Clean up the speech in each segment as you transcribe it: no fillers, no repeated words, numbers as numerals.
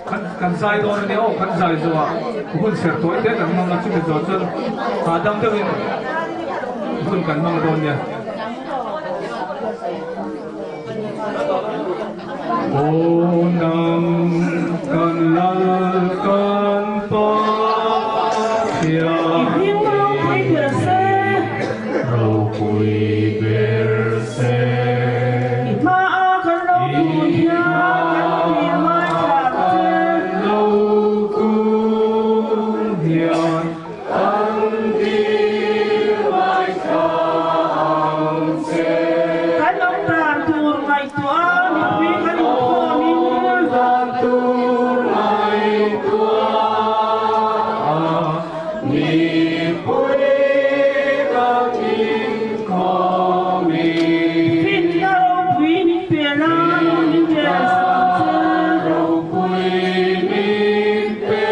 Kan kan zai dawn a nia aw, kan zai zawhah hun ser tawi te kan hmang a, chumi zawh chuan hahdam deuhin hun kan hmang dawn nia. Aw nang kan lal kan Pathian I hming ropui ber se. Ropui ber se. I hmaah kan lo kun hian kan dil ngaithla ang che. Lo kun hian kan dil ngaithla ang che. Kan awm dan tur ngaihtuah a mipui kan inkhawmin. Awm dan tur ngaihtuah a mipui kan inkhawmin. Finna ropui min pe la, min rel sak ang che. Ropui min pe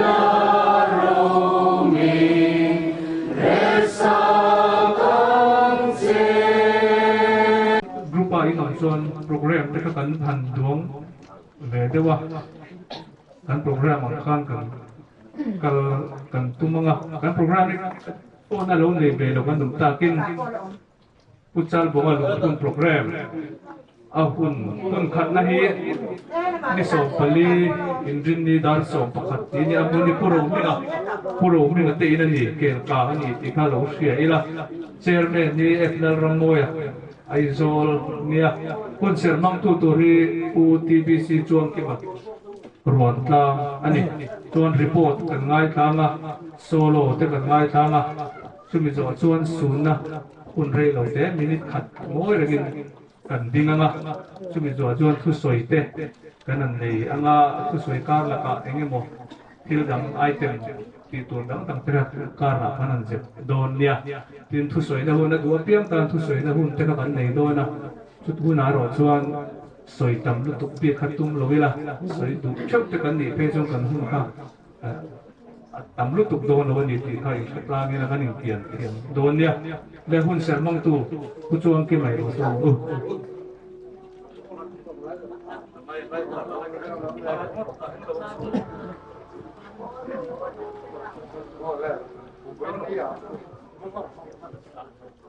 la, romin rel sak ang che. Group-a in awm chuan program te kha kan han duang ve deuh a, kan program ang khan kan kal kan tum ang a, kan program hi pawhna lo nei ve lo kan awm takin Pu Chalbawnga lungphun program a hun hun khatna hi ni 14 inrinni dar 11 tih a ni a, hmun hi Pu Rohminga Pu Rohminga te in a ni, Kelka a ni tih kha lo hria ila, Chairman hi F Lalrammawia Aizawl nia hun ser hmangtu tur hi Pu TBC Chuangkima ruan tlang a ni. Chuan report kan ngaithlang a, solo te kan ngaithlang a, chumi zawh chuan sunna hun rei lo te minute khat ngawi rengin kan ding ang a, chumi zawh chuan thusawi te kan han nei ang a, thusawi kar lakah eng emaw thil dang item tih tur dang dang te kha kar ah khan an zep dawn nia. Tin, thusawina hun a duh apiang tan thusawina hun te kha kan nei dawn a, chut hunah erawh chuan sawi tam lutuk bik kha tum lo ila, sawi duh theuh te kan nih phei chuan kan hun kha a tam lutuk dawn lo a ni tih kha inhre tlang ila kan inpian thiam dawn nia. Le hun serh mangtu Pu Chuangkima erawh chu u.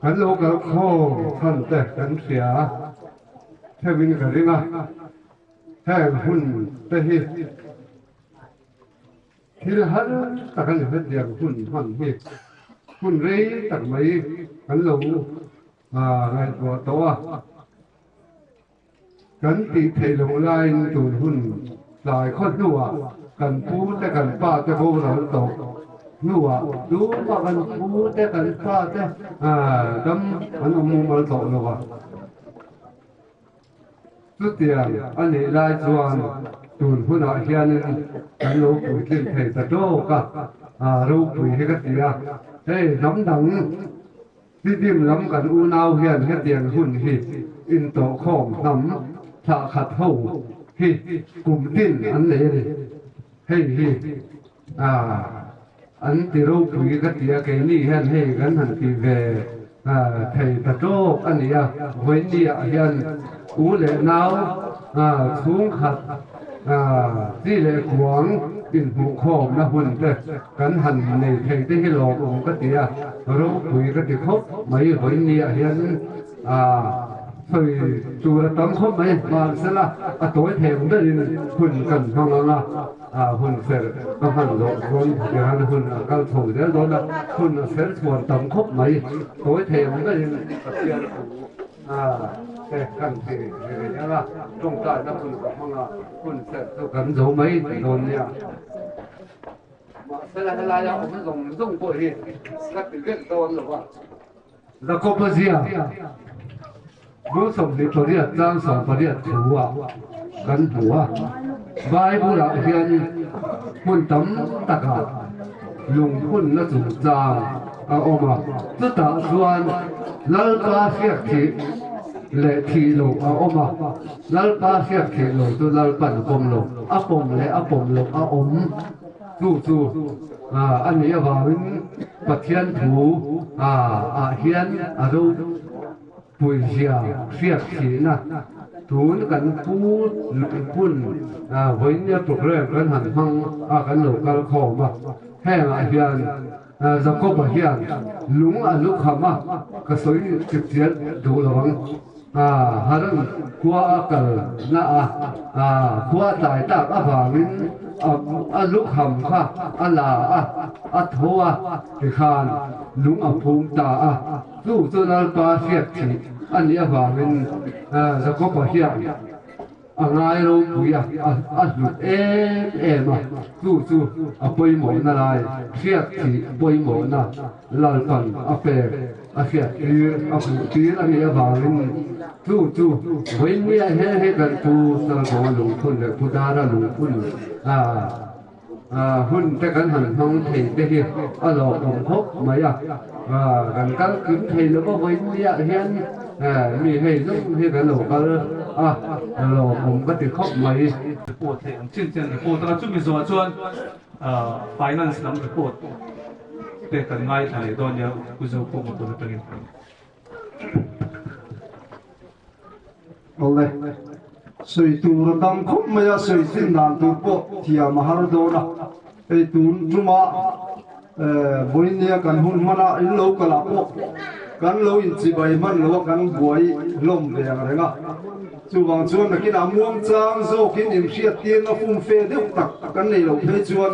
Kan lo kal khawm chhan te kan hria theuhin ka ring a, heng hun te hi thil har tak a ni hetiang hun hman hi hun rei tak mai kan lo ngaihtuah tawh a. Kan tih theih loh laiin tun hun tlai khaw hnuah kan pu te kan pa te boral tawh hnuah tumah kan pu te kan pa te dam an awm mumal tawh lo a. Chutiang a nih lai chuan tun hunah hianin kan lo puitlin thei ta tawk a, ropui hi ka ti a, hei hnam dang Tidim lam kan unau hian hetiang hun hi intawhkhawm hnam thlah khat ho hi kum tin an nei a ni. Hei hi an ti ropui ka ti a, keini hian hei kan han ti ve thei ta tawk a ni a, vawinia hian u leh nau chhungkhat chi leh kuang inhmuhkhawmna hun te Kan han nei thei te hi lawmawm ka ti a, ropui ka ti khawp mai. Vawinia hian sawi tur a tam khawp mai, mahsela a tawi thei berin hun kan hmang ang a, hun ser ka hman zawh chuan tihian hun a kal chho zel dawn a, hun a ser chhuan tam khawp mai. Tawi thei berin Pathian thu te kan ti rih ang a, tawngtaina hun ka hmang a, hun ser chu kan zo mai dawn nia. Mahsela helaia awm zawng zawng pawh hi ka ti vek dawn lo a. Jakoba zia bul 28 tlang 18 thu ah kan hmu a, Bible ah hian hmun tam takah lungphunna chungchang a awm a, chutah chuan Lalpa hriak thih leh thih loh a awm a. Lalpa hriat theih lo chu Lalpan a pawm lo, a pawm leh a pawm loh a awm chu chu a nih avangin Pathian thu ah hian a ropuizia hriat thihna. Tun kan pu lungphun vawinia program kan han hmang a kan lo kal khawm a, hengah hian Jakob-a hian lung a lu kham a, ka sawi chip chial duh lo ang. Haran khua a kal na a, khua a tlai tak avangin a lu kham kha a la a, a tho a, tikhan lung a phum ta a. Chu chu Lalpa hriat thih a nih avangin Jakob-a hian a ngai ropui a, a hlut em em a, chu chu a pawimawhna lai hriat thih pawimawhna Lalpan a pek, a hriat tir, a hmuh tir a nih avangin chu chu vawiinniah hian hei kan pu Salbawng lungphun leh Pu Dara lungphun hun te kan han hmang thei te hi a lawmawm khawp mai a, kan kal kim thei lo va vawiinniah hian mi hei zawng hi kan lo kal a, lawmawm ka ti khawp mai. Report theih ang chin chin report a, chumi zawh chuan finance lam report te kan ngaithla leh dawn nia Pu Zokhuma tun atangin. Awle, sawi tur a tam khawp mai a, sawi chin dan tur pawh thiam a har dawn a. Hei tun tuma vawinia kan hun hman a, in lo kal ah pawh kan lo inchibai hman lo a, kan buai hlawm ve ang reng a. Chuvang chuan nakinah muangchang zawkin inhriattirna fumfe deuh tak kan nei loh phei chuan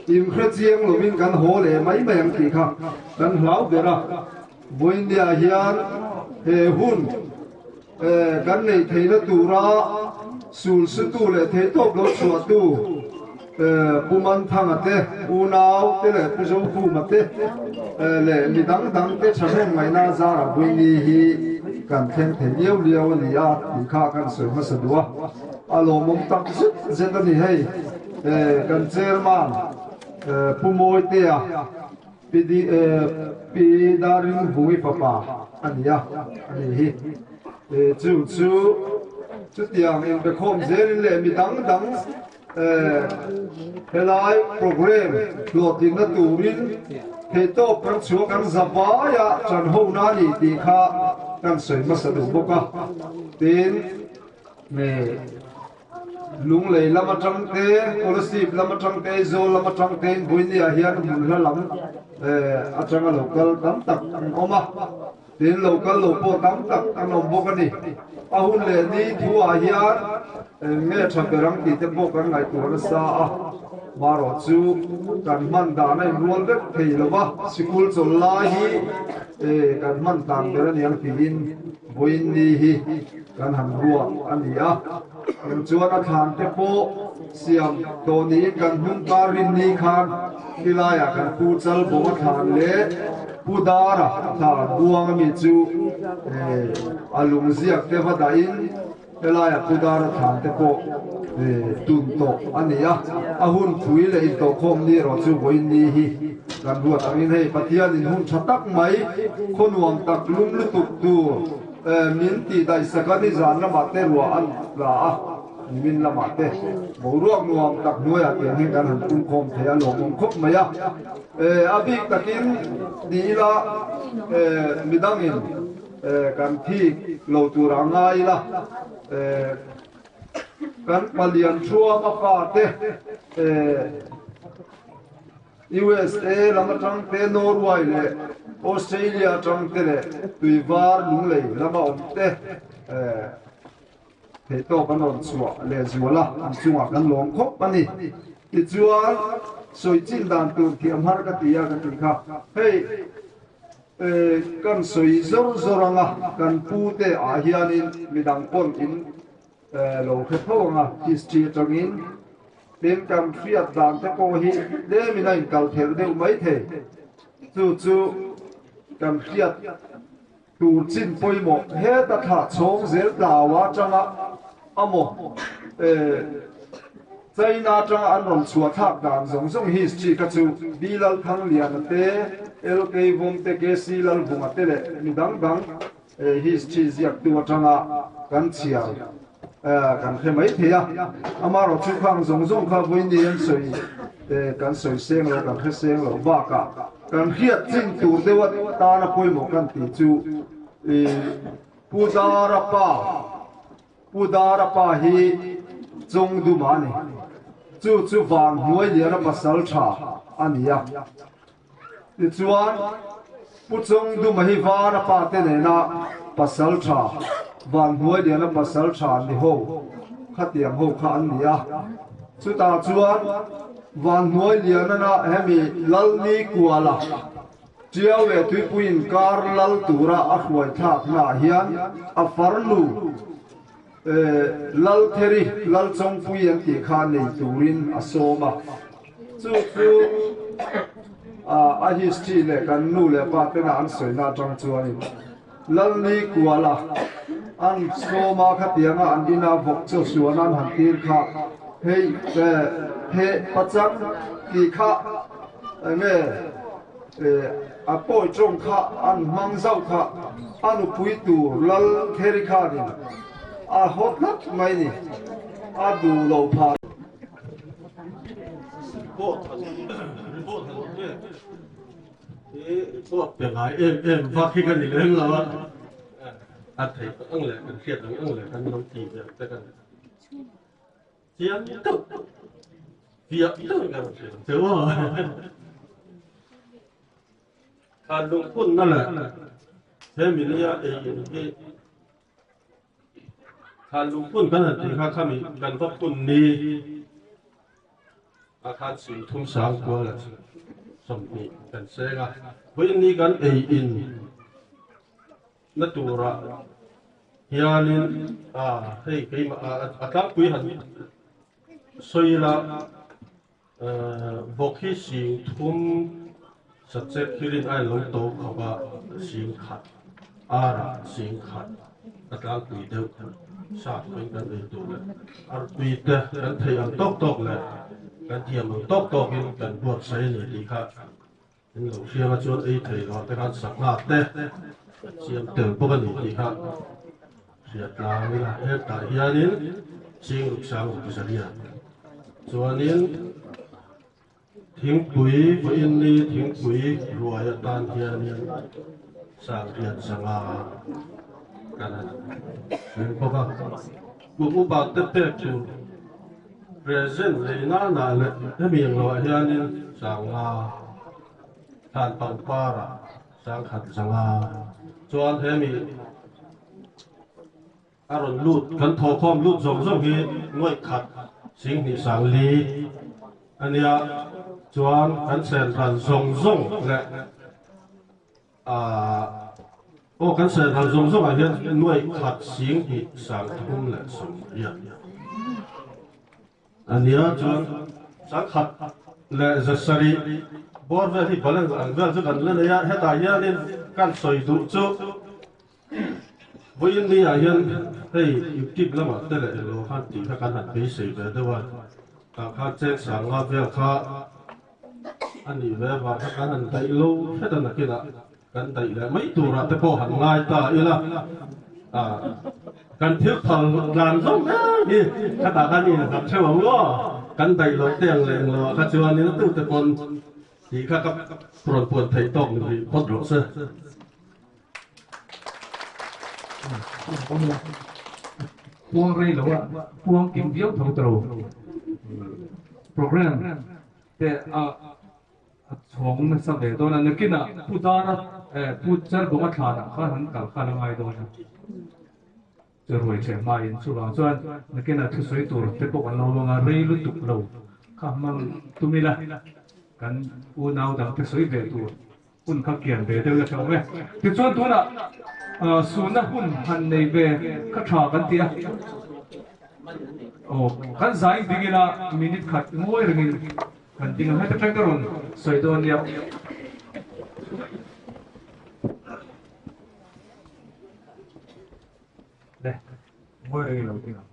inhre chiang lovin kan haw leh mai mai ang tih kha kan hlau ber a. Vawiinniah hian he hun kan neih theihna tura sul sutu leh theihtawp lo chhuahtu Pu Manthanga te, unau te leh Pu Zokhuma te leh mi dang dang te thahnem ngaihna zarah Vawiinni hi kan thleng thei liau liau a ni a tih kha kan sawi hmasa duh a. A lawmawm tak zet zet a ni hei kan chairman Pu Mawitea, Pi Pi Darin Vungi fapa a ni a, a ni hi. Chu chu chutiang inbekhawm zelin leh mi dang dang helai program hlawhtlinna turin theihtawp kan chhuah kan za vaia ṭan hona a ni tih kha kan sawi hmasa duh bawk a. Tin, Lunglei lam atang te, Kolasib lam atang te, Aizawl lam atang te in Buinia hian hmun hla lam atanga lo kal tam tak an awm a, tin lo kal lo pawh tam tak an awm bawk a ni. A hun leh ni thu ah hian eng nge tha ber ang tih te pawh kan ngaihtuah nasa a, marawh chu kan hman dan a inrual vek thei lo va, sikul chawl lai hi kan hman dan ber a niang tiin vawiin ni hi kan han ruak a ni a, eng chuan a thlan te pawh siam tawh niin kan hnung kar rin ni khan khilaiah kan pu chal bawng a thlan leh pu dara thlan buang ami chu a lung ziak te va dahin helaiah pu dara thlan te pawh tun tawh a ni a, a hun phui leh intawhkhawm ni erawh chu vawiin ni hi kan ruat angin hei Pathianin hun tha tak mai khawnuam tak lum lutuk tur Min tih daihsak a, nizan lamah te ruah a tla a, nimin lamah te boruak nuam tak hnuaiah tiang hian kan han pungkhawm thei a, lawmawm khawp mai a. A bik takin ni ila midangin kan thik lo tur a ngai ila, kan palian thuama fate USA lam atang te, Norway leh Australia atang te leh Tuivar Lunglei lama awm te theihtawp an rawn chhuah leh zual a, an chungah kan lawm khawp a ni. Tichuan, sawi chin dan tur thiam har ka ti a ka tih kha, hei kan sawi zawr zawr anga kan pu te ah hianin midang pawn in lo hre tho anga history atangin Tin, kan hriat dan te pawh hi tlemin a inkal thelh deuh mai thei. Chu chu kan hriat tur chin pawimawh heta thlah chhawng zel tlau atanga amaw China atanga an rawn chhuah thlak dan zawng zawng history kha chu B Lalthangliana te, LK Vawm te, KC Lalvunga te leh mi dang dang History ziaktu atanga kan chhiar kan hre mai thei a, amaherawh chu khang zawng zawng kha vawiin an sawi kan sawi seng lo, kan hre seng lo bakah kan hriat chin tur deuh atana pawimawh kan tih chu Pu Dara pa. Pu Dara pa hi Chawngduma a ni. Chu chu Van Hnuailiana pasal tha a ni a. Tichuan, Pu Chawngduma hi Vara pa te nena pasal tha, Van Hnuailiana pasal tha ni ho khatiang ho kha an ni a. Chutah chuan Van Hnuailianana hemi Lalni Kuala Tiau leh Tuipui inkar lal tura a hruai thlaknaah hian a farnu Laltheri, Lalchawngpui an tih kha nei turin a sawm a. Chu chu a history leh kan nu leh pa tena an sawina atang chuanin Lalni Kuala an sawm a, khatianga an ina vawk chaw suan an han tir kha hei he pachang tih kha enge a pawi tawng kha an hmang zauh kha a nupui tur Laltheri khanin a haw tlat mai ni, a duh lo phah. Report pe ngai em em vak hi ka ni lem lo a, a theih ang leh kan hriat ang ang leh kan lo ti ve te kan chiang deuh fiah deuh kan hria che aw. Khan lungphunna leh he minia ei in hi Khan lungphun kan han tih kha khami kan va phun ni a khan sing thum sang kual a 20 kan seng a, vawiin ni kan ei in na turah hianin a hei keimah a tlangpui han sawi ila Vawk hi sing thum sachek hirin a lo to khawp a, sing khat, arah sing khat a tlangpui deuh sap pawhin kan ei tur leh artui te kan thei ang tawk tawk leh kan thiam ang tawk tawkin kan buatsaih a ni tih kha in lo hriang a chuan ei thei lo ah te khan sangha te siam tel bawk a ni tih kha hriat tlang ila hetah hianin ching ruk sang ruk zaria chuanin thingpui vawiin ni thingpui ruai atan hianin sang riat sangha kan han hlim bawk a kum upa te pek tur Present lei nana leh hemi ang loah hianin sangha thlan pangparah sangkhat zanga chuan hemi a rawn lut kan thawhkhawm lut zawng zawng hi nuaih khat singhnih sang li a nia chuan kan sen ran zawng zawng leh Aw kan sawi dan zawng zawngah hian nuaih khat sing hnih sang thum leh sawmriat a nia chuan sang khat leh za sarih bawr vel hi balance ang vel chu kan la nei a hetah hianin kan sawi duh chu vawiin ni ah hian hei youtube lamah te leh englo khan tih kha kan han beisei ve deuh a tah khan cheng sang nga vel kha A nih ve avang kha kan han daih lo hret a nakinah kan daih leh mai turah te pawh han ngai ta ila kan thil phal tlan zawng em hi khatah khan innghat theuh ang aw kan daih loh te ang leh englo ah kha chuanin a tute pawn tih kha ka rawn puan theih tawk ni rih phawt rawh se. Puang rei lo a puang kim viau tho ta lo program te a a chhawng nasa ve dawn a nakinah Pu Dara Pu Chalbawng a thlanah khan an kal khan a ngai dawn a chu ruai ṭheh hmain chuvang chuan nakinah thusawi tur te pawh kan lo vang a rei lutuk lo kha hmang tum ila kan unau dang te sawi ve tur Hun kha kian ve deuh la tha awm e. Tichuan tunah suhna hun han nei ve kha tha kan ti a. Aw kan zaing ding ila minute khat ngawi rengin kan ding a, heta tang ka rawn sawi dawn nia. Le ngawi rengin lo ding ang.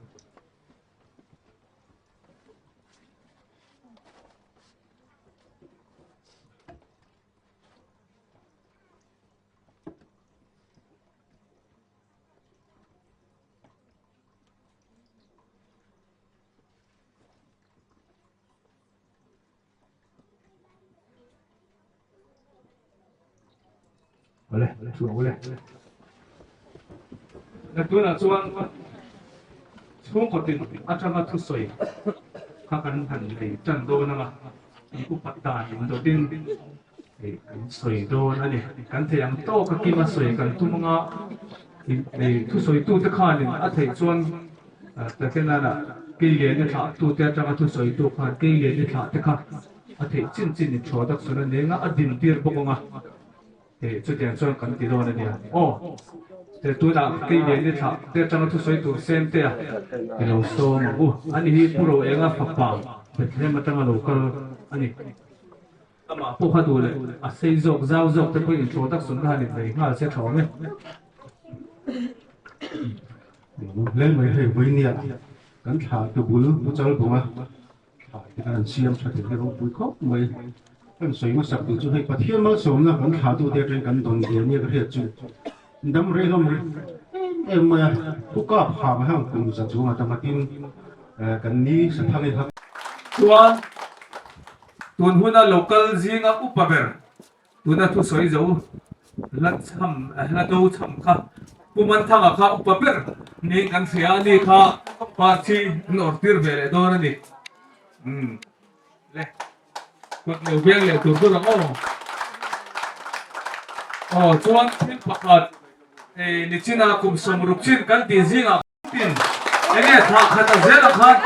Awle, chu awle. Na tunah chuan. Chhungkaw tin atanga thusawi kha kan han nei tan dawn anga in upat dan in dawtin kan sawi dawn a ni. Kan theih ang tawka kima sawi kan tum anga thusawitu te khanin a theih chuan Takenana kei lian i thlah tute atanga thusawitu khan kei lian i thlah te kha a theih chin chin introduction a nei anga a dintir bawk anga. Hei chutiang chuan kan ti dawn a nia. Aw, te tunah kei lian i thlah te atanga thusawi tur sem te a i lo sawm ang u. Ani hi Pu Roenga fapa Bethlehem atanga lo kal a ni. Amah pawh kha duh leh a sei zawk zau zawk te pawhin introduction kha han innei nghal se tha awm e. Hle mai hei vawinia kan thlah tu bul Pu Chalbunga Thlai te khan an siam tha thei hi ropui khawp mai. Kan sawi hmasak duh chu hei Pathian malsawmna kan thlahtu te atangin kan dawn ve nia ka hriat chu dam rei hlawm em em mai a, pu kap hang hang kum za chunga tam atin kan ni sathang i hak. Chuan tun huna local zinga upa ber Tuna thusawi zo hla chham hla do chham kha Pu Manthanga kha upa ber niin kan hria a ni kha parthi an awrh tir ve leh dawn a ni. Umm le kut lo veng leh tur tur ang aw. Aw chuan thil pakhat hei nichina kum sawmruk chin kan tih zingah Tin, enge thla khat a zelah khan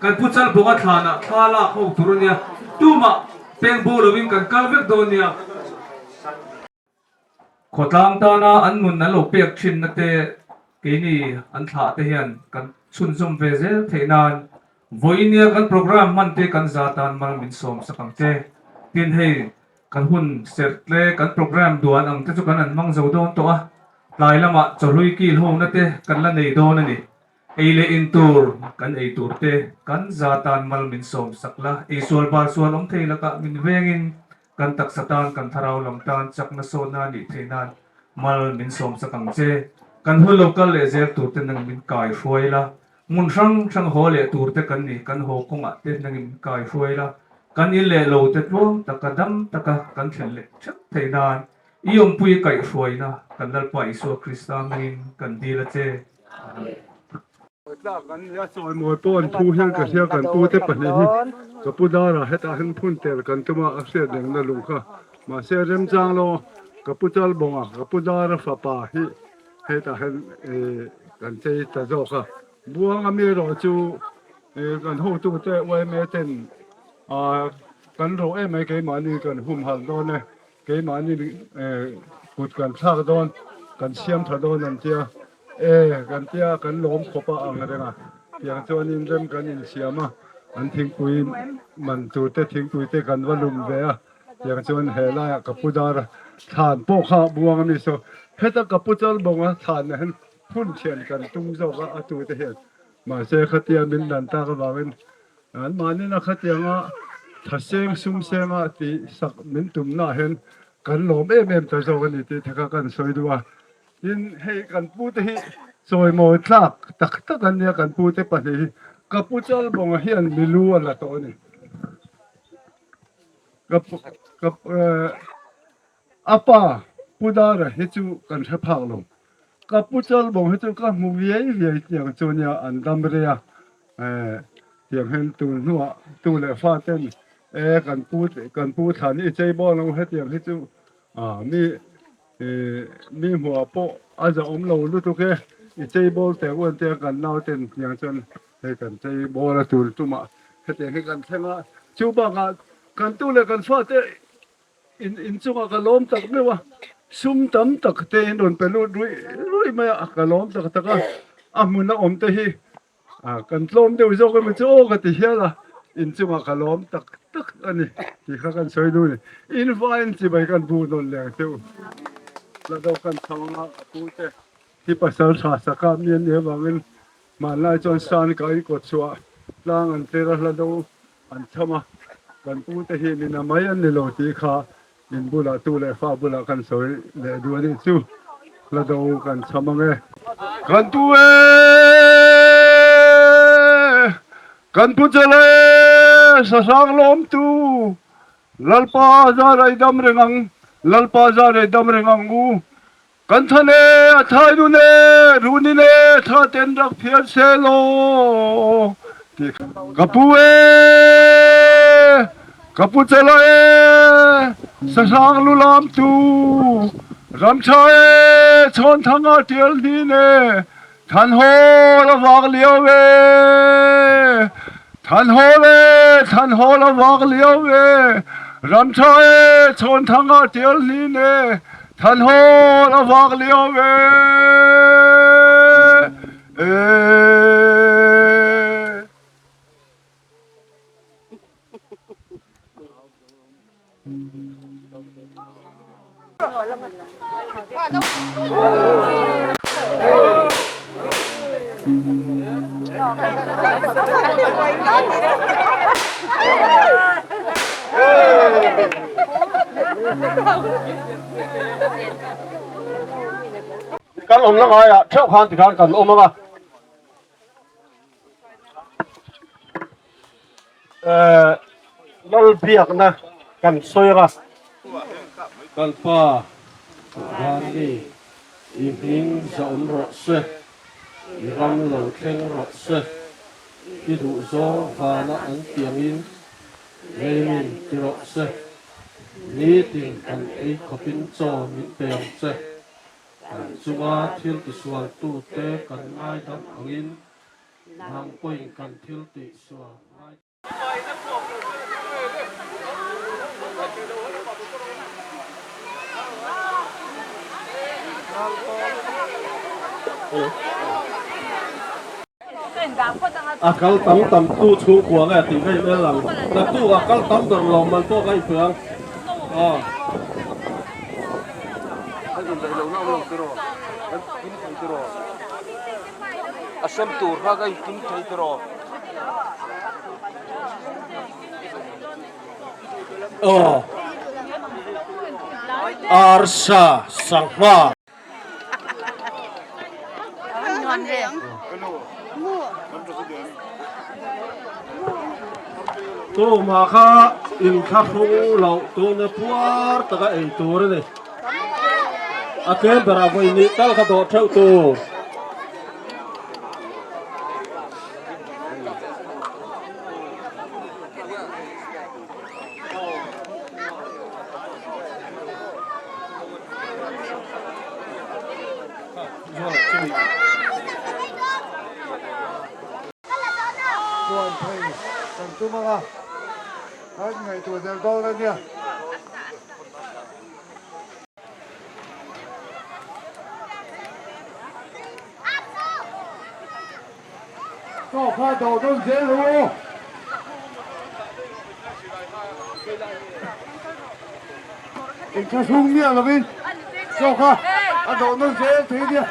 kan pu Chalbawnga thlanah thla lak ho tur a nia, tumah peng bo lovin kan kal vek dawn nia. Khawtlang tana an nun an lo pek thinna te keini an thlah te hian kan chhunzawm ve zel theih nan vawiinia kan programme hman te kan za tan mal min sawm sak ang che. Tin, hei kan hun serh tle kan programme duan ang te chu kan an hmang zo dawn tawh a, Tlai lamah chawhlui kil hona te kan la nei dawn a ni. Ei leh in tur, kan ei tur te kan za tan mal min sawm sak la, ei sual bar sual awm thei lakah min vengin kan taksa tan kan thlarau lam tan chakna sawtna a nih theih nan mal min sawm sak ang che. Kan hun lo kal leh zel tur te nang min kai hruai la, hmun hrang hrang haw leh tur te kan ni, kan haw kawngah te nang in kai hruai la, kan in leh lo te tluang taka dam taka kan thlen leh theuh theih nan I awmpui kaihhruaina kan Lalpa Isua Krista hmingin kan dil a che. Amen. Tlak an nia chawimawi pawh an phu hian ka hria kan pu te pahnih hi ka pu dara hetah hian phun tel kan tum a a hriat rengna lung kha mahse remchang lo ka pu Chalbawnga ka pu dara fapa hi hetah hian kan chei ta zawk a buanga mi erawh chu kan hotute yma ten kan ro em mai keimahni kan humhalh dawn e. Keimahni kut kan thlak dawn, kan siam tha dawn an tia, e kan tia kan lawm khawp a ang reng a, tiang chuanin rem kan insiam a, an thingpui man tur te thingpui te kan va lum ve a, tiang chuan he laiah ka pu dar a, thlan pawh kha buang a mi saw, heta ka pu Chalbawnga thlan ah hian phun thian kan tum zawk a, a tute hian mahse khatia min dan tak avangin Anmahni na khatianga thaseng sumsenga tih sak min tumnaah hian kan lawm em em ta zawk a ni tih te kha kan sawi duh a. Tin, hei kan pute hi chawimawi tlak tak tak an nia kan pute pahnih hi. Ka pu Chalbawnga hian milu a la tawh a ni. Ka ka A pa Pu Dara hi chu kan hre phak lo. Ka Pu Chalbawng hi chu ka hmu viai viai tiang chu nia an dam rei a. Tiang hian tun hnuah tu leh fa ten e kan pu kan pu thlan i chei bawl ang hetiang hi chu mi mi hmuah pawh a zahawm lo lutuk e i chei bawl teh u an tia kan nau ten tiang chuan hei kan chei bawl a tul tumah hetiang hi kan thleng a. Chu bakah kan tu leh kan fa te In inchungah ka lawm tak meuh a, sum tam tak te in rawn pe lut ruih ruih mai a, ka lawm tak tak a, a hmun a awm te hi kan tlawm deuh zawk emaw chu aw ka ti hial a, inchungah ka lawm tak tak a ni tih kha kan sawi duh a ni. In vain chibai kan bu nawn leng teuh la deuh kan chho anga ka pu te hi pasal tha saka mi an nih avangin hmanlai chuan san ka in kawt chhuah tlang an tir a hla deuh An cham a, kan pu te hi nina mai an ni lo tih kha in bulah tu leh fa bulah kan sawi leh duh a nih chu, hla do kan cham ang e. Kan pu e, kan pu chal e, sahrang lawmtu, Lalpa zar ei dam reng ang, Lalpa zar ei dam reng ang u. Kan than e, a thai nun e, run in e, thla ten rak phiar seh law ti ka pu e, ka pu cela e, sahrang lulam tu ramtha e, chawnthang ah tial hnin e, Thanhawl a vak lio e, Thanhawl e, Thanhawl a vak lio e, Ramtha e, Chawnthang ah tial hnin e, Thanhawl a vak lio e. E. Kan awm la ngaiah theuh khan tikhan kan awm ang a. Lal biakna kan sawi ang a. Kan Pa Vanni, i hming zahawm rawh se, i ram lo thleng rawh se, i duhzawng vana an ti angin leimin ti rawh se, nitin kan ei khawpin chaw min pe ang che, kan chunga thil tisualtute kan ngaidam angin Nang pawhin kan thil tih sual ngai. A kal tam tam tu chhungkua nge tih ka inel ang. Naktuk ah kal tam ber lo man pawh ka inpe ang. Aw. A sem tur kha ka inkim thei tiraw? Aw. Arsa sangha. Tumah kha inthlahrung loh tuna puar taka ei tur a ni. A tlem berah vawi nih tal kha dawh theuh tur. Chuan phei kan tum ang a, kan ngaihtuah zel dawn a nia. Chaw kha dawh dawn zel ru. Inthlahrung miah lovin chaw kha a dawh nawn zel thei a nia.